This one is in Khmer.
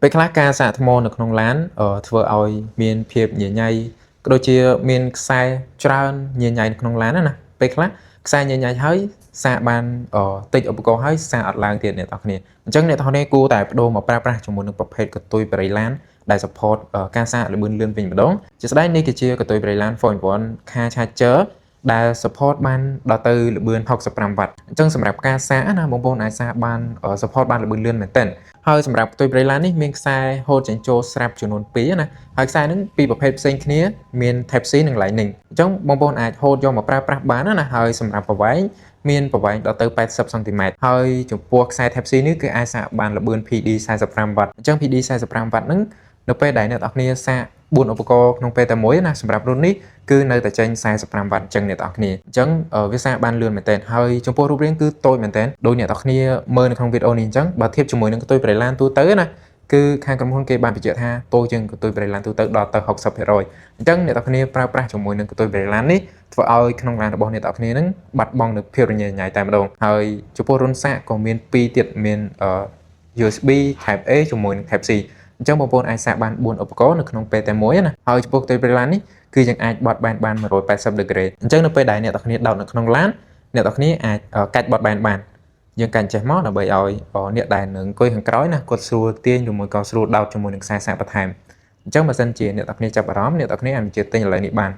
ពេលខ្លះការសាកថ្មនៅក្នុងឡានធ្វើឲ្យមានភាពញញៃក៏ដូចជាមានខ្សែច្រើនញញៃនៅក្នុងឡានណាណាពេលខ្លះខ្សែញញៃហើយសាកបានតិចឧបករណ៍ហើយសាកអត់ឡើងទៀតអ្នកទាំងគ្នាអញ្ចឹងអ្នកទាំងគ្នាគួរតែបដូរមកប្រើប្រាស់ជាមួយនឹងប្រភេទកន្ទុយប្រេងឡានដែល support ការសាកល្បឿនលឿនវិញម្ដងជាស្ដែងនេះគឺជាកន្ទុយប្រេងឡាន 4 in 1 car charger ដែល support បានដល់ទៅល្បឿន65វ៉ាត់អញ្ចឹងសម្រាប់ការសាកណាបងប្អូនអាចសាកបាន support បានល្បឿនលឿនមែនទែនហើយសម្រាប់កន្ទុយប្រេងឡាននេះមានខ្សែហូតចេញចូលស្រាប់ចំនួន2ណាហើយខ្សែហ្នឹងពីរប្រភេទផ្សេងគ្នាមាន Type C និង Lightning អញ្ចឹងបងប្អូនអាចហូតយកមកប្រើប្រាស់បានណាហើយសម្រាប់ប្រវែងមានប្រវែងដល់ទៅ80សង់ទីម៉ែត្រហើយចំពោះខ្សែ Type C នេះគឺអាចសាកបានល្បឿន PD 45វ៉ាត់អញ្ចឹង PD 45វ៉ាត់ហ្នឹងនៅពេលដែលអ្នកទាំងអស់គ្នាសាក4ឧបករណ៍ក្នុងពេលតែមួយណាសម្រាប់រុននេះគឺនៅតែចេញ45វ៉ាត់អញ្ចឹងអ្នកទាំងអស់គ្នាអញ្ចឹងវាសាកបានលឿនមែនទែនហើយចំពោះរូបរាងគឺតូចមែនទែនដូចអ្នកទាំងអស់គ្នាមើលនៅក្នុងវីដេអូនេះអញ្ចឹងបើធៀបជាមួយនឹងកន្ទុយប្រេឡានទូទៅណាគឺខាងក្រុមហ៊ុនគេបានបញ្ជាក់ថាតូចជាងកន្ទុយប្រេឡានទូទៅដល់ទៅ60%អញ្ចឹងអ្នកទាំងអស់គ្នាប្រើប្រាស់ជាមួយនឹងកន្ទុយប្រេឡាននេះធ្វើឲ្យក្នុងឡានរបស់អ្នកទាំងអស់គ្នានឹងបាត់បង់នូវភាពរញ៉េរញ៉ៃតែម្ដងហើយចំពោះរន្ធសាកក៏មាន2ទៀតមាន USB Type A ជាមួយនឹង Type C អញ្ចឹងបងប្អូនអាចសាកបាន4ឧបករណ៍នៅក្នុងពេលតែមួយណាហើយចំពោះកន្ទុយប្រេឡាននេះគឺយើងអាចបត់បែនបាន180 degree អញ្ចឹងនៅពេលដែលអ្នកទាំងគ្នាដោតនៅក្នុងឡានអ្នកទាំងគ្នាអាចកាច់បត់បែនបានយើងកាច់ចេះមកដើម្បីឲ្យអ្នកដែលនឹងអង្គុយខាងក្រោយណាគាត់ស្រួលទាញឬមួយក៏ស្រួលដោតជាមួយនឹងខ្សែសាកបន្ថែមអញ្ចឹងបើសិនជាអ្នកទាំងគ្នាចាប់អារម្មណ៍អ្នកទាំងគ្នាអាចបញ្ជាទិញឥឡូវនេះបាន។